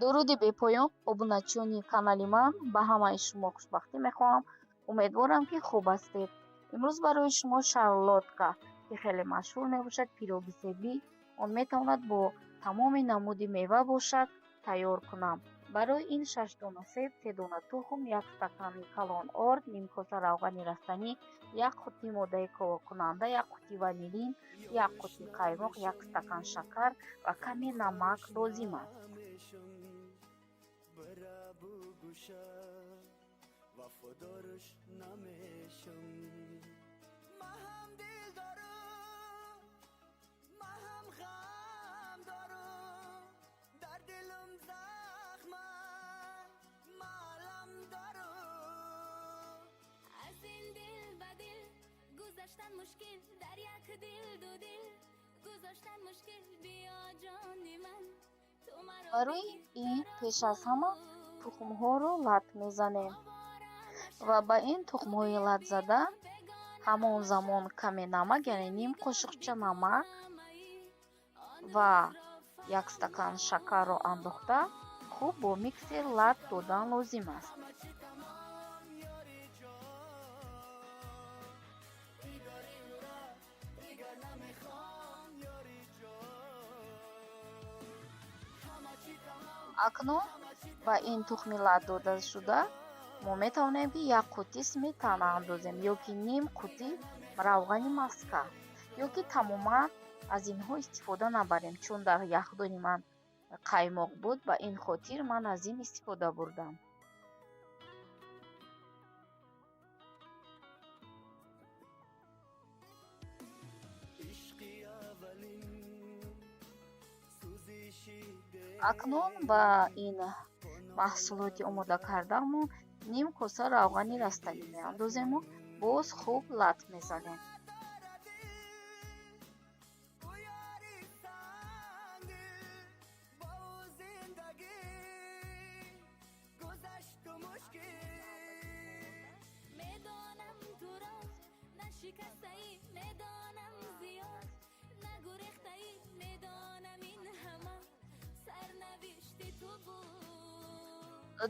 Дуруди бепоён, обуначиёни канали ман, ба ҳамаи шумо хушбахтӣ мехоҳам. Умедворам, ки хуб ҳастед. Имрӯз барои шумо шарлотка, ки хеле машҳур мебошад, пироги себӣ, он метавонад бо тамоми намуди мева бошад, тайёр кунам. Барои ин 6 дона себ, 3 дона тухм, 1 стакани калон орд, ним коса равғани растанӣ, 1 қутӣ моддаи ковокунанда, 1 қутӣ ванилин, 1 қутӣ қаймоқ, 1 стакан шакар ва каме намак лозим аст. Барои ин пеш аз ҳама тухмҳоро лат мезанем ва ба ин тухмҳои лат зада ҳамон замон каме намак, яъне ним қошиқча намак ва 1 стакан шакарро андохта хуб бо миксер лат додан лозим аст. Акнун ба ин тухми лат додашуда мо метавонем, ки 1 қутӣ сметана андозем ё ки ним қутӣ равғани маска, ё ки тамоман аз инҳо истифода набарем, чун дар яхдони ман қаймоқ буд, ба ин хотир ман аз ин истифода бурдам. Акнун ба ин маҳсулоти омода кардаамон ним коса равғани растанӣ меандозему боз хуб лат мезанем.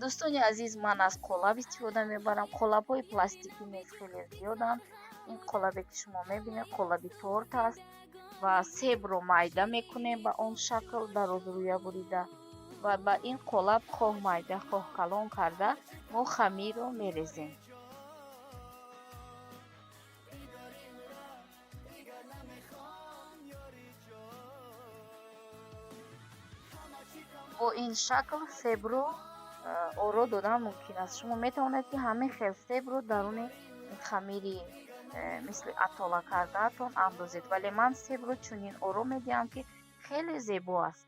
Дӯстони азиз, ман аз қолаб истифода мебарам. Қолабҳои пластикӣ низ хеле зиёданд. Ин қолабе, ки шумо мебинед, қолаби торт аст ва себро майда мекунем ба он шакл дарозрӯя бурида ва ба ин қолаб хоҳ майда, хоҳ калон карда мо хамирро мерезем. Бо ин шакл себро оро додан мумкин аст. Шумо метавонед, ки ҳамин хел себро даруни хамири мисли атола кардаатон андозед, вале ман себро чунин оро медиҳам, ки хеле зебо аст.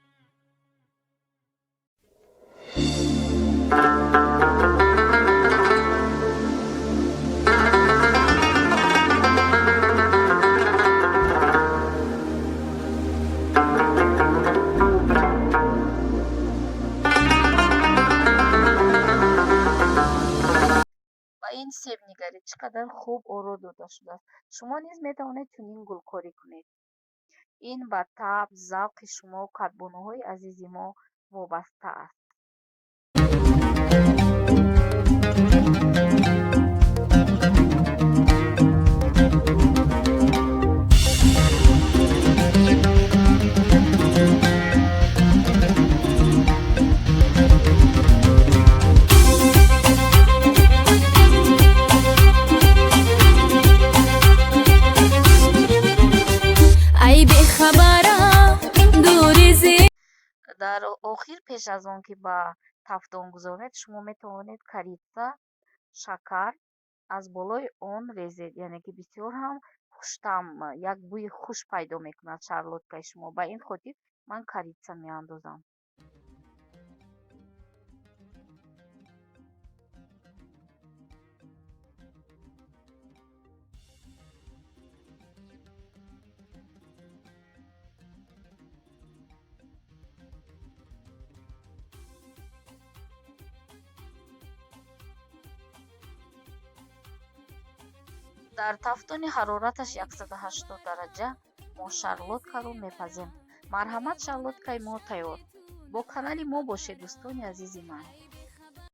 Ин себ нигаред, чӣ қадар хуб оро дода шудааст. Шумо низ метавонед чунин гулкорӣ кунед. Ин ба таб, завқи шумо, кадбонуҳои азизи мо вобаста аст. Дар охир, пеш аз он ки ба тафдон гузоред, шумо метавонед корица, шакар аз болои он резед, яъне ки бисёр ҳам хуштаъм, як бӯи хуш пайдо мекунад шарлоткаи шумо. Ба ин хотир ман корица меандозам. Дар тафтони ҳарораташ 180 дараҷа мо шарлоткаро мепазем. Марҳамат, шарлоткаи мо тайёр. Бо канали мо бошед, дӯстони азизи ман.